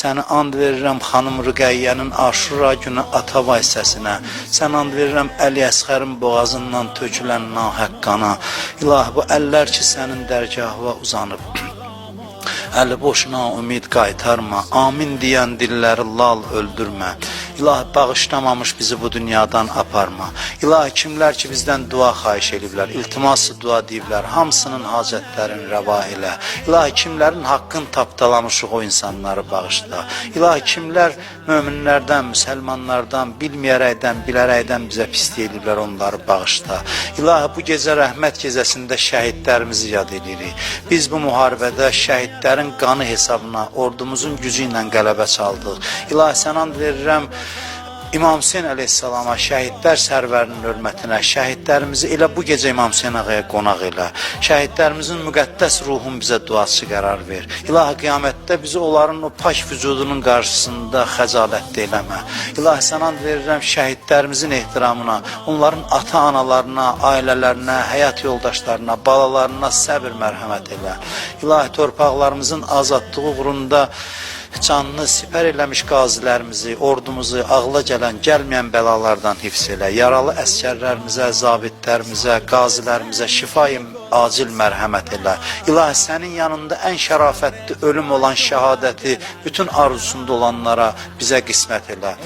Səni and verirəm xanım Rüqəyyənin Aşura günü Atavay səsinə. Sən and verirəm Əli Əsxərin boğazından tökülən nahəq qana. İlahi, bu əllər ki sənin dərgahına uzanıb, əli boşuna ümid qaytarma. Amin deyən dilləri lal öldürmə. İlahi, bağışlamamış bizi bu dünyadan aparma. İlahi, kimlər ki bizdən dua xahiş ediblər, iltiması dua deyiblər, hamısının hacətlərini rəva elə. İlahi, kimlərin haqqını tapdalamışıq, o insanları bağışla. İlahi, kimlər möminlərdən, müsəlmanlardan bilməyərəkdən, bilərəkdən bizə pislik ediblər, onları bağışla. İlahi, bu gecə rəhmət gecəsində şəhidlərimizi yad edirik. Biz bu müharibədə şəhidlərin qanı hesabına ordumuzun gücü ilə qələbə çaldıq. İlahi, sən and verirəm İmam Hüseyn əleyhissalama, şəhidlər sərvərinin hörmətinə, şəhidlərimizi elə bu gecə İmam Hüseyn ağaya qonaq elə. Şəhidlərimizin müqəddəs ruhun bizə duası qərar ver. İlahi, qiyamətdə bizi onların o pak vücudunun qarşısında xəcalətli eləmə. İlahi, sən and verirəm şəhidlərimizin ehtiramına, onların ata-analarına, ailələrinə, həyat yoldaşlarına, balalarına səbir mərhəmət elə. İlahi, torpaqlarımızın azadlığı uğrunda canını sipər eləmiş qazilərimizi, ordumuzu ağla gələn, gəlməyən bəlalardan hifz elə. Yaralı əsgərlərimizə, zabitlərimizə, qazilərimizə şifayı acil mərhəmət elə. İlahi, sənin yanında ən şərafətli ölüm olan şəhadəti bütün arzusunda olanlara, bizə qismət elə.